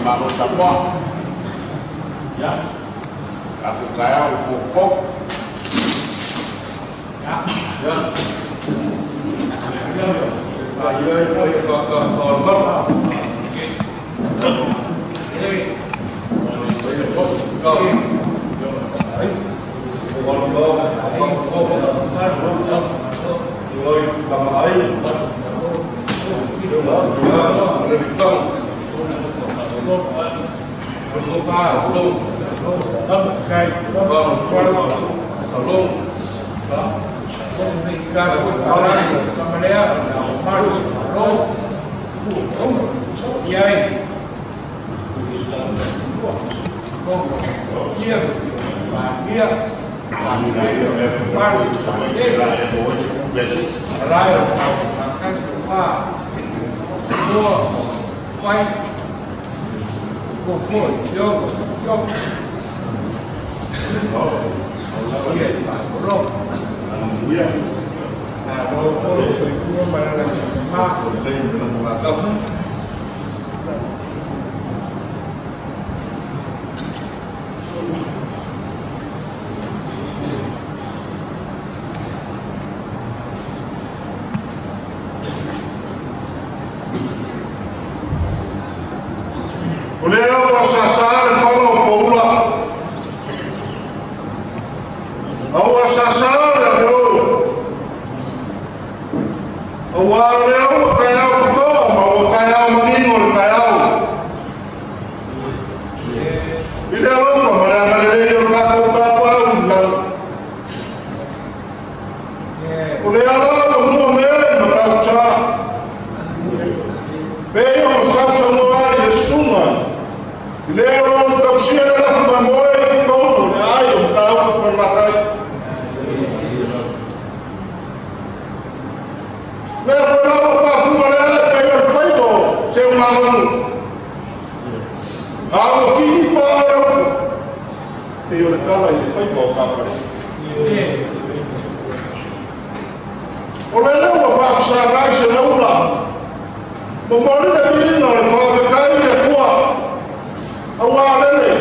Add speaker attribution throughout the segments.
Speaker 1: Malo Samoa. Ia, tatou taeao i fofo. Ia.
Speaker 2: O lea ua sasa le fala o poula. A ua sasa le aleo. Aua o lea ua taeao totoa ma ua taeao manino le taeao. I le alofa ma le agalelei o le tatou tapuau i lagi. O lea la ua mua mea i Matautu. Pei ona sausaunoa ai le susuga i le o lo o tausia le lafu mamoe i totonu o le aai o Matautu Falelatai. Lea foi la ua paafuga le ala pei o le faiva o Seumanonu. A ua kini pa o le upu, pei o le tala i le faiva o Kapalii. O lea ua faafesagai se gaula, momoli le viiga o le faafetai i le Atua, aua lele,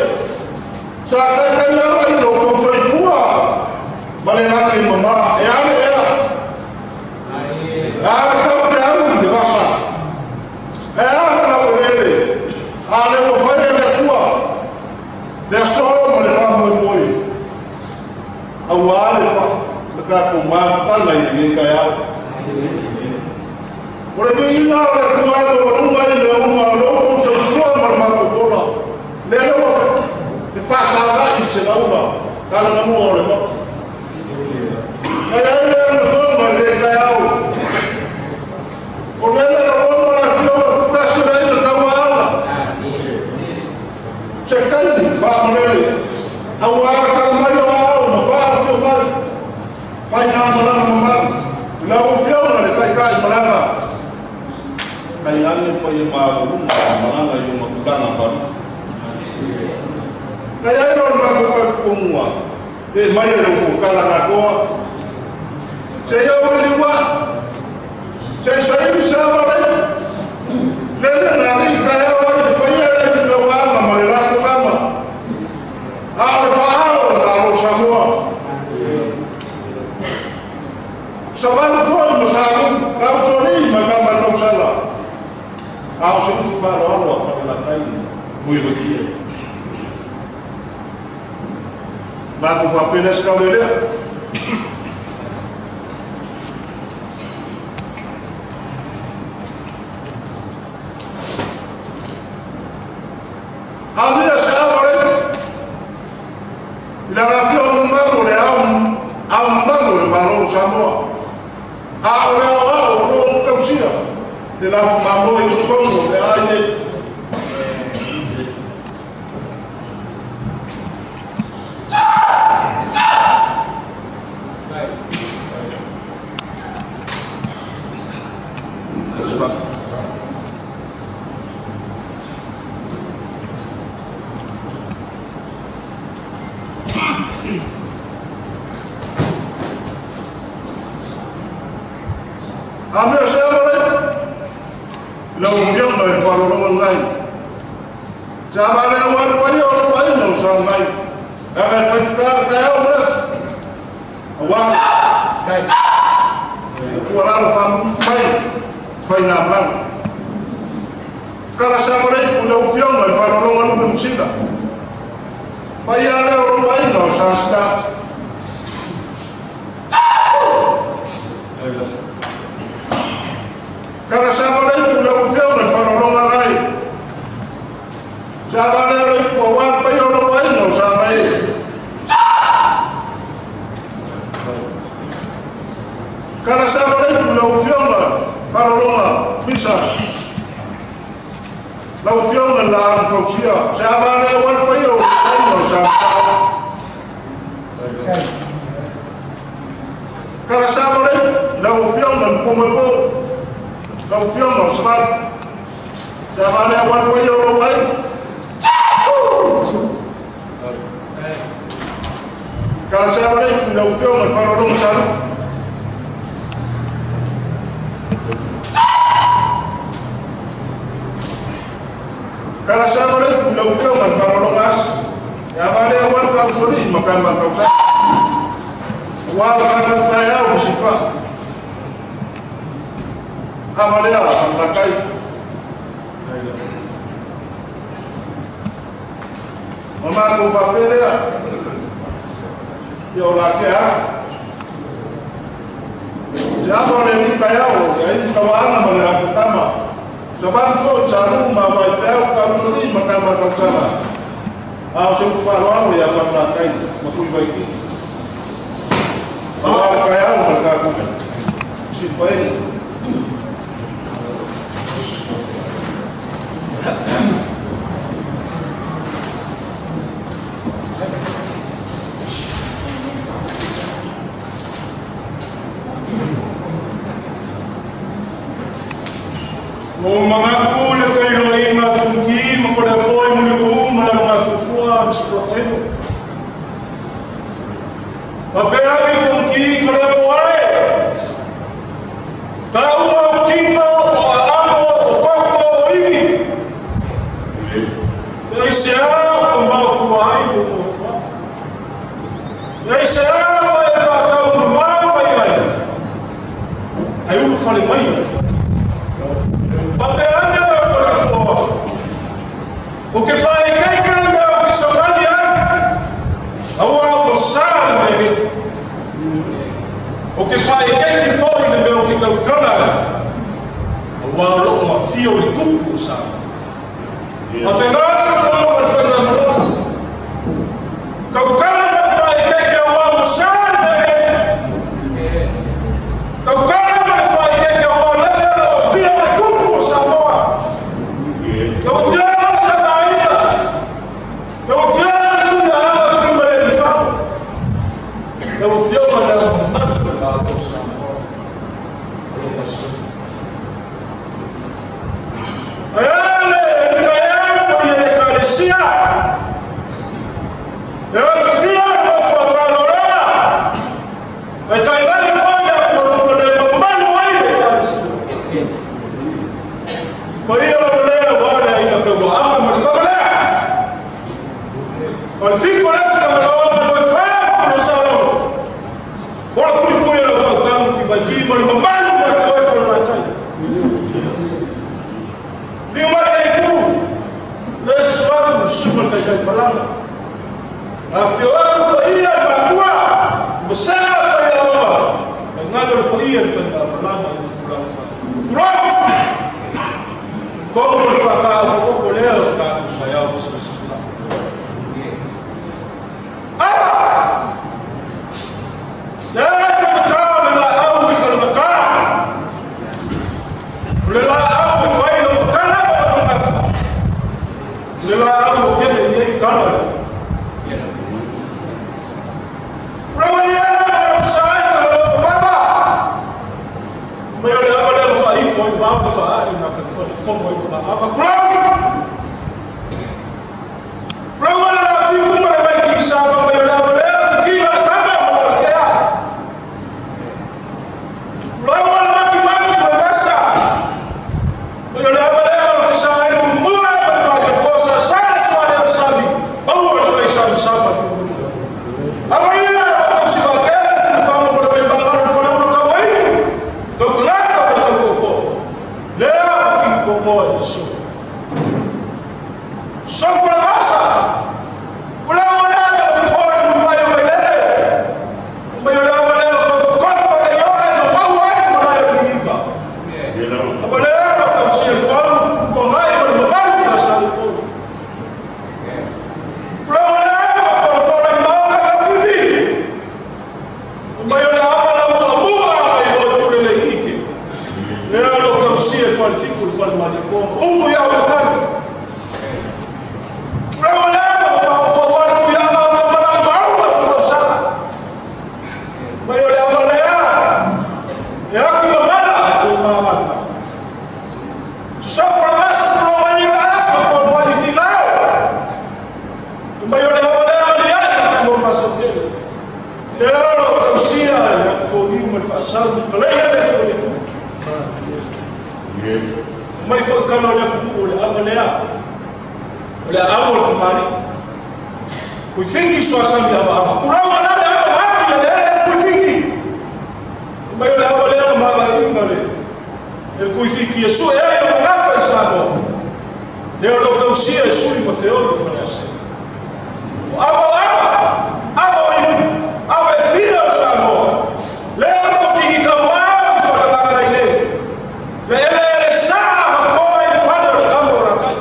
Speaker 2: sa taitai ala i lo tou soifua ma le lagi mama, e ale ea, e ale tau peau i le vasa, e ale lau elele, a le ua fai e le Atua, le aso ma le faamoemoe, aua le fa, le tatou mafutaga i lenei taeao. O le viiga o le Atua e maualuga i mea uma o lo outou soifua ma le matou ola. Lea ua te faasagai i se gaula, talagamua o le motu. Kai ai lea na tonga i lenei taeao. O lele o loma le afioga Tutasi le Aiga Tauaana. Se taimi faamalele, aua le tala mai o ao ma faafio mai. Fai ngā malaga mamalu. I lau afioga le taitai malaga. Kai ane pai e maualuga o malaga i ona tulaga palu. Kai ai lo le matou tautuamua, e mai e lou fokala gatoa. Se i au i liua, se i saili sa wale. Lele nā li taeao ai le paia le i lauaga ma le latou tama. A o le faaao o le Malo Samoa. Savalu foi ma Salu, Lausoli ma Tama Tausala. A o se usu faaaloalo a Falelatai Muivakia. Matou faapea se kaulelea. Amia se ava le i la afioga mamalu o le ao, ao mamalu o le Malo o Samoa. A o le ao ao o lo o tausia le lafu mamoe i totonu o le aai nei. A mea se ava le lau afioga i le faaaloaloga ngai. Sa vale au alu ai o lo ai no sa mai. Aga fai ka ka au mas. Awa. Ua lalo fa mai fai na blanc. Kala sa vale ku le ufionga i fa lo lo lu msila. Pai ale o lo ai no sa sta. Kala sa vale ku le ufionga i fa lo lo ngai. Sa vale le ku wa pai o lo ai no sa mai. Kala sa vale ku le ufionga fa lo lo misa. La ufionga la fausia. Sa vale wa pai o lo ai no sa. Kala sa vale la ufionga ko la ufionga sa sa vale wa pai o lo ai. Kala sa vale la ufionga fa lo lo sa. Kala sa vale la ufionga fa lo lo as. Ya vale wa ka usori makama ka usa. Wa ka ka ya o sifa. Avale a la kai. Mama ko fa pelea. Yo la ke a. Se amo le ni ka ya o ya i ka wa na ma le tama. So ba fo charu ma vai pe o ka usori makama ka usa. A o se fa lo amo ya fa la kai ma kui vai ki. Ma ka ya o ka ku. Si pai.
Speaker 3: O mangaku le whailo i ngā funki, ma kore foi muli ku ma le ngā fufua ma sproemo. Ma pea mi funki kore foe. Ta ua o kino o aamo o koko o iwi. Ei se ao o mau kua ai o o fua. Ei se ao e whakau mamau mai ai. Ai ulu whale mai. O que fai quem quer meu que só vai ao ao sal o que fai quem que foi le meu que teu cana o ao lo a fio de cuco sa a pegaça o mal Fernando cau cana fai quem que o ao sal cau cana fai quem que o ao le fio de cuco sa moa o fio. Sopo le vasa. Ula o le ale o foi mu mai o mai lele. Mai o le ava lea o kofo le iore no mau ai ma lai o liva. Ava lea o tausia le fau kua ngai ma le mamalu i la sa le tolu. Ula o le ale o folofola i maoka i lau pipi. Mai o le ava lau ua mua mai o tule le ike. Lea o tausia le falefiku le falemaliakoa. Upu ia o le tali. Ula o le ale o whaofau ku ia ngau na mala mau ma le mausaka. Mai o le ava lea. E aki mamala e kō mamata. Sopo le vasa pulo mai i la apa po mai i filao. Mai o le ava lea mali ai ka mo masa tele. Lea o tausia e kō niu ma le whaasau ni kalei ale o le ku. Mai foi kalo le ku o le ava lea. O le ava o le kumali. Kui fingi soa sami ava ava. Kurau ala le ava mati le ele kui fingi. Mai o le ava lea ma mava inga le. E kui fingi e su e ai o magafa i Samoa. Lea o lo tausia e sui ma feoi o falease. O ava o ava, ava o ipu, ava e fila o Samoa. Lea o lo tiki kau au i whakalaka i le. Le ele ele sa ma koa i le fale o le kama o rakai.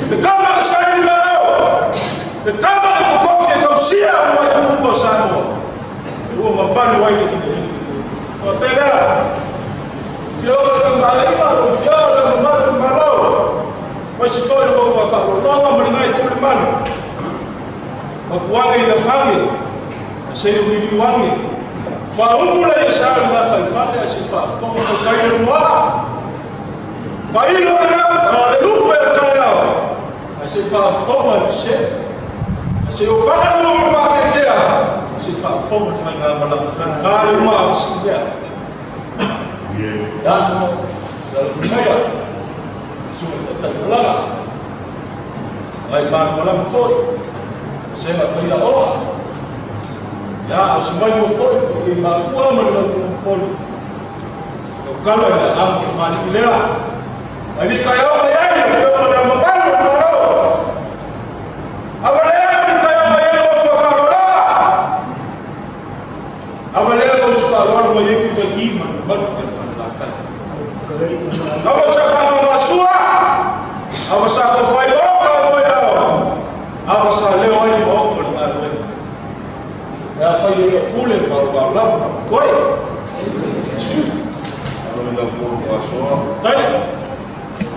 Speaker 3: Le kama ka saini ma lao. Le kama ka kokofi e tausia o ai kuku o Samoa. E ua mamalu ai le kine. O te lea, fioga ka maima, o fioga ka mamalu malo. Mai si foi le mofa whaalologa ma le ngai kule manu. Ma kuange i la fange, a se o wili wange. Whaumbu le i sa le mata i whale a se whaafonga ko kai le moa. Whailo le a le lupe o kai ao. A se whaafonga le se. A se o whakalu o ma ke kea. A se whaafonga le whainga malanga. Whainga le maa o si mea. Ya, la le fumaia. Sunga te tai malaga. Ngai mātu malaga foi. Se ma whaia oa. Ya, o si mai mo foi, i makua ma le polu. O kalo e le amu ki mani i lea. Ai li kai au mai ai, o whio ma le mamalu o malo. Awa lea li kai au mai ai o whawharoroa. Awa lea o whawharoroa mai e kui waki ma mamalu te whanalakai. Awa sa whangamasua, awa sa kowhai oka o moe ao. Awa sa leo ai ma oko le ngā E a whai e pule ma o lava koe.
Speaker 2: Alo le lau koro asoa.
Speaker 3: Kai.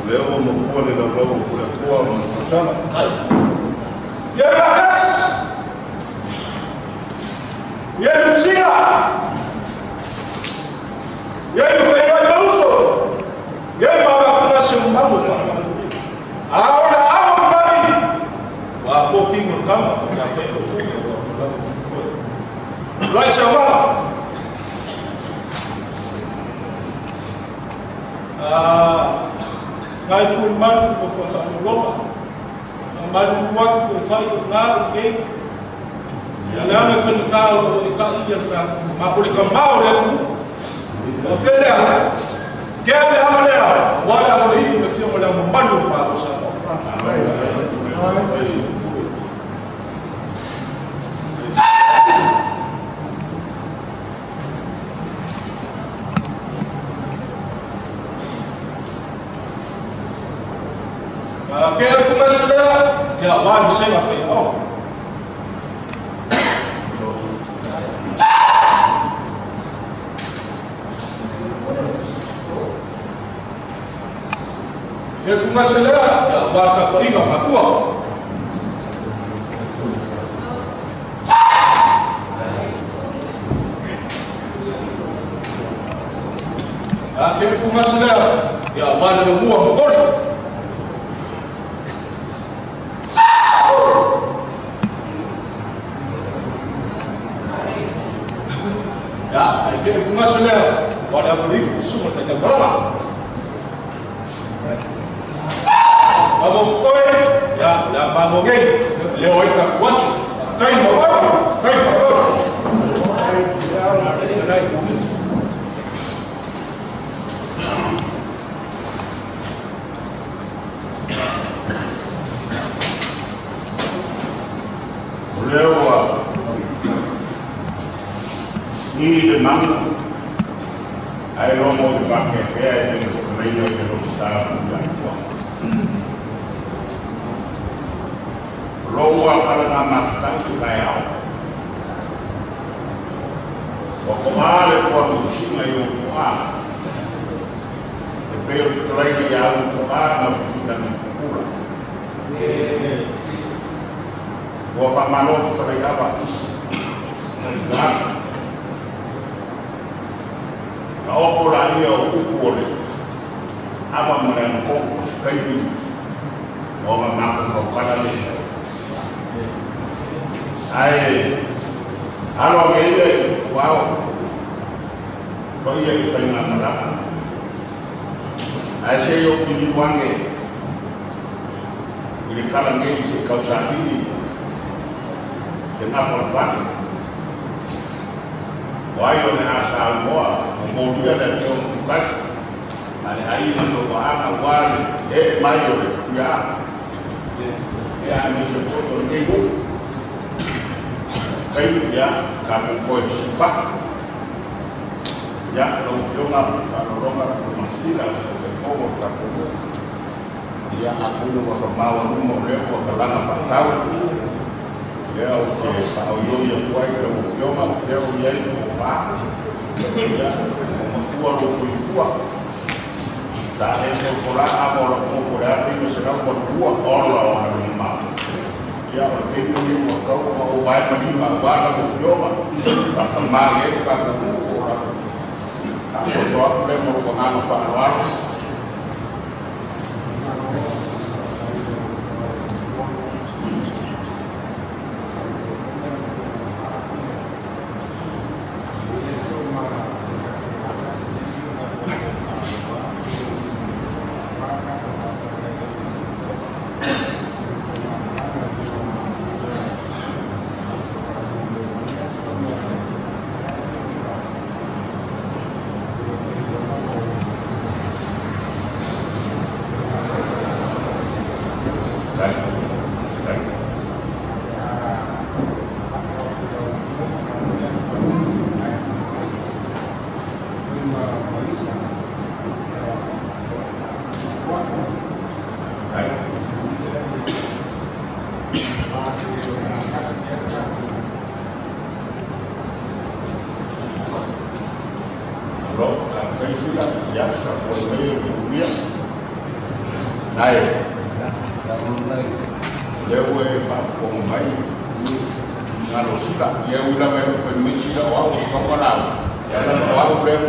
Speaker 2: Leo o mapua le lau lau o kule kua ma le kusana.
Speaker 3: Kai. Ia rakas. Ia lusia. Ia whairai mauso. Ia maga kuna se umamu wha. Aola awa mai. Wa po kingo kama ka whai o funga wa kula koe. Lai sa wa. Ngai kul manu ko whawhaanologa. Ngā manu kuatu ko whai o ngā o kei. Ia le ame whanaka o e ka ia ka ma o le ka mao le kumu. O pele a. Kea le ama lea. Wale a le ipu me whio ma le ama manu o pā o Samoa. Kea kumasa lea, ia wā ni senga whai ao. Kea kumasa lea, ia wā ka painga makua. Kea kumasa lea, ia wā ni mua mokori. Ya, ai ke kumasa lea, wā le awaliku sunga te kamarama. Avo koe, ya, ya mamongei, leo ai ka kuasu, kai mawau, kai whakau.
Speaker 1: Lea ua i le maga ae logo i le vakeakea e le fetalaiga i le lofisa o le Atua. O lou akalaga matatai i taeao. Ua to'a le fuanuusiga i ou to'a. E pei o le fetalaiga ia Uluto'a ma Fetitagi Pupula. Ua faamalo fetalai ava. Na. Ka oko la ia o upu o le ava ma le anako'o o se taimi ona matou faukala lea. Ae alo ane ia i tuao paia i faigamalaga. Ae se i ou liliu ane i le tala nei se i tausaili se gafa o le fale. O ai o le a saunoa momolia le afioga Lukasi a le aiga Tauaana ua le ee mai o le Tuiaana. Ia aemaise foi o lenei nuu. Taimi ia tatou toe fesilafai. Ia lau Afioga Faalologa Masila le Taitaifono o le tatou nuu. Ia atonu ua famau luma o lea ua talaga faatau. Lea ou te faaoioi atu ai lau Afioga o lea ua i ai le tofa. Ia ua matua lou soifua. Sa e tolotolā ava o lau nofo i le 1982 ola ona le mamao. Ia o le taimi lenei ua tatau ona ou vae ma lima aua lau Afioga. Faatamali ai le tatou nuu o lau faasoasoa atu lea ma lou agaga faaaloalo. Dai, dai. Dai. Alo, kai sila, ia, ka po mai o le Nai, lea ua e faafofoga mai galo sila, ia ui lava e fai mai sila o au o kaumalau. Ia lana o au lea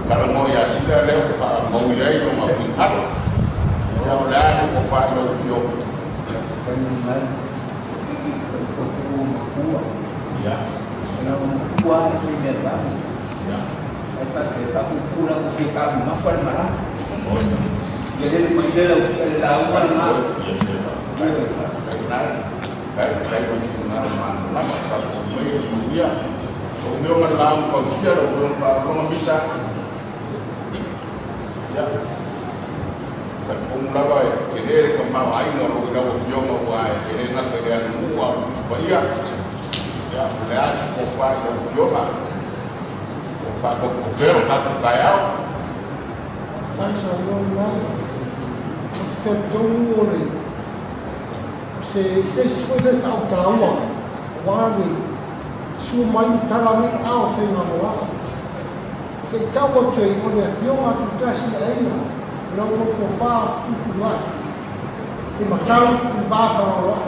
Speaker 1: talanoa ia sila lea ua faamaui ai lona finagalo. Ia o le a le tofa i lau Afioga? Ia. Ia. Ia se faafetai. Faafetai nai. Faafetai lou finagalo malamalama. Tapuai mai e manuia. Lau Afioga i le Laau na Fausia, lau Afioga Faaologa Misa. Ia. Talitonu lava e tele le tamaoaiga o lo o i lau Afioga aua e le gata i le aganuu a o le Tusi Paia. Ia, o le a se tofa i lau Afioga o faatopetopea o tatou taeao?
Speaker 4: Faafetai saunoa mai. Ou te talitonu o le se se isi foi lea faautaua aua le sua mai ni tala nei a o faigamalaga. Se i tau atu ai o le Afioga Tutasi Aiga i la outou tofa fetuutuunai e matau i le va faaaloalo.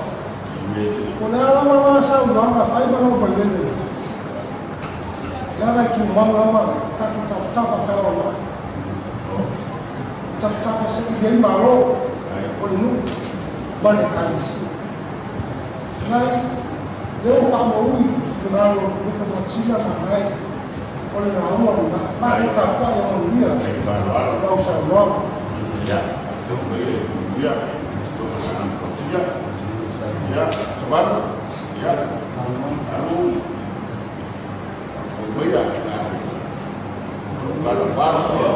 Speaker 4: O le a lava la saunoaga fai ma lau malele, leaga e tumau lava tatou tafatafa faaaloalo. Tafatafa se i ai malo o le nuu ma le Ekalesia. Nai, lea ua faamaui finagalo o Lupe Matisila ma Nai o le lauga lena. Matou tapuai ia manuia lau saunoaga.
Speaker 1: Ia, ia, ia, Savalu, ia, alu, maia, lalo,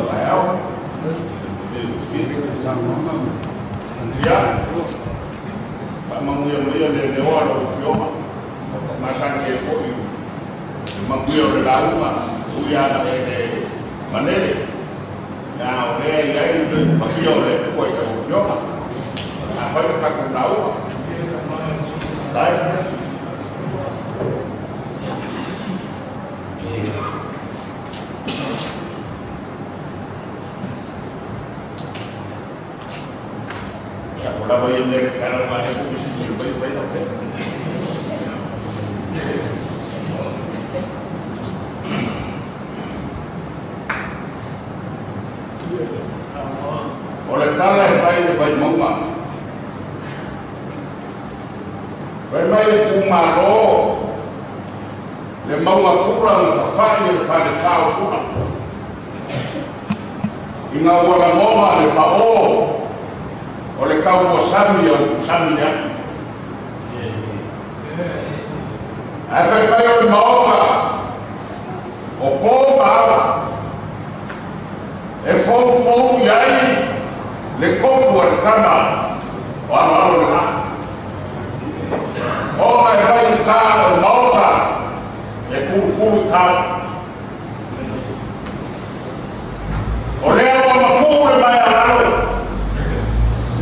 Speaker 1: taeao. Ia, faamanuia maia le leoa lau Afioga. lauga ui ana e le manele. Na o lea i ai le paia o le Atua i lau Afioga. Afai le tatou lauga. Dai. Ia, o lava ia mea kala ma e ku si si pai pai na fe. O le tala e fai le Vaimauga. Fai mai e tumalo le mauga kula na tafai e le falefā o Sula. Ina ua lagona le paʻō o le taupuasami au sami le afi. Ae fai mai o le maota o pō ma ao e foufou i ai le kofu a le tama o aloalo le lā. Ona e fai i tā o le maota e kulukulu i tau. O lea ua mapū le mai alalo,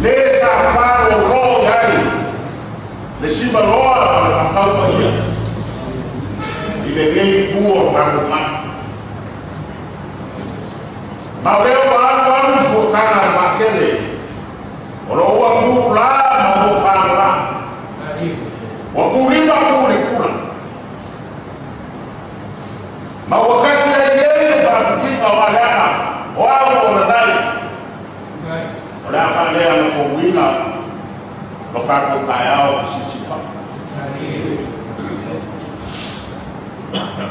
Speaker 1: le sa whāro rō i ai, le sima loa ma le whakau paia, i le lei pua o tatou mai. Ma o lea ua alu alu fuataga a le faatele, o lo ua ku la ma ua whāro la. Ua kulima ku le kula. Ma ua kasi ai nei le whaapitinga o aleaga, o au o lanai. O le a whaalea na kouina lo tatou taeao fesisifa.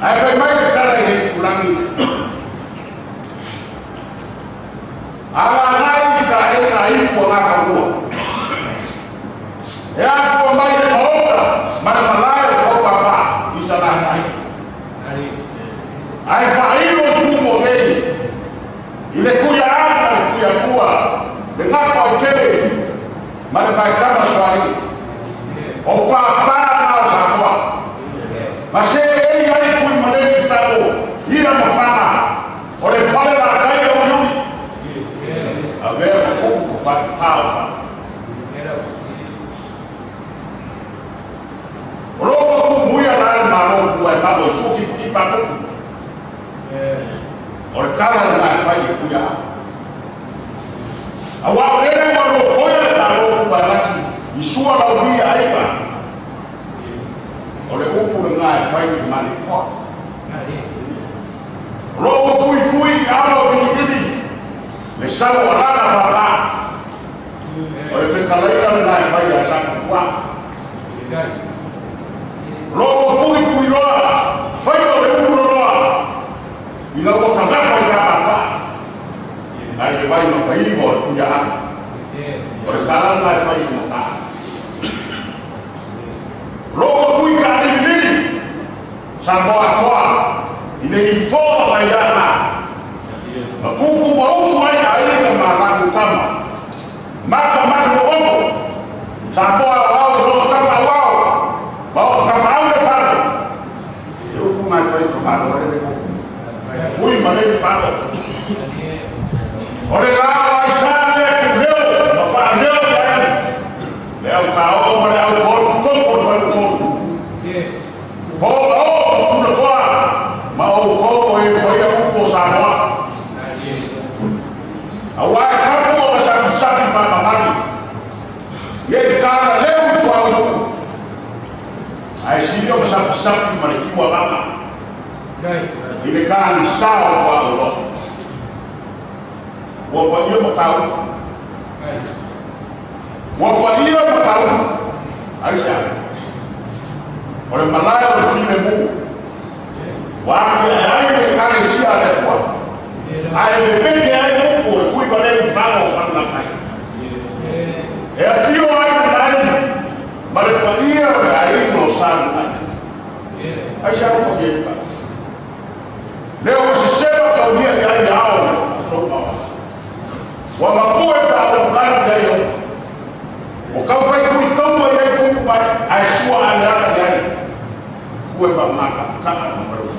Speaker 1: Ae fai mai le tala i le tupulagi. Alagai i ka e na ipu a ngā. E afua mai le maota ma le malae o faupapa i sa nā. Ae whailo i tumo nei i le kuia ana le kuia tua le ngako ai tele ma le paetama soari. O pāpā nā o Samoa. Ma se e ai kui maneni whanau, ira mawhana, o le whale la kai o yuri. A mea ko kuku ko whai whao whao. O loko ku muia nā le malo kua e malo suki i pakuku. O le kala le ngai whai i kuia. A wā o lele ua lo koia le malo kua e lasi, i sua lau via aipa. O le upu le ngai whai i mani koa. O loko fui fui alo o ili, le sau alana papa. O le whekalaina le ngai whai a sa kutua. Loko pui pui roa, whai o le upu roa. Ina ua kagafa i ka papa. Ai le vai ma paiwa o le kuia ana. O le kala ngai whai i mata. Loko kui ka nili, sa moa koa, i le ifoa mai ana. Ma kuku mausu ai a ina ma laku tama. Maka maka mo ofo. Sa moa wao i loko tapa wao. Ma o kapa au le whano. E upu ngai whai ka malo le le kofu. Ui ma le whano. O le la wa i sa mea ku reo, ma whaneo i ai. Le au ka o ma le au kolu toko le whanu kolu. Ko o kula koa, ma o ko e whaia upo sa moa. A wai kapu o ka sapi sapi whakamani. Ye i kāna leu i kua upu. Ai siri o ka sapi sapi ma le kiwa mama. I le kāni sao kua o loa. Ua paia matau. Ua paia matau. Ai sea. O le malae o le fine mu. Wa ake ai le kare sia le kua. Ai le peke ai upu o le kui valeni whanau o whanau mai. E a whio ai le nai, ma le paia o le aina o sanu mai. Ai sea o paia pa. Leo o se sema taunia i ai ao le sopa. Ua mapua e whaau kai i ai o. O kau whai kuri kaufa i ai kuku mai, ai sua ane ana i ai. Fue wha maka, kaa ma wharu.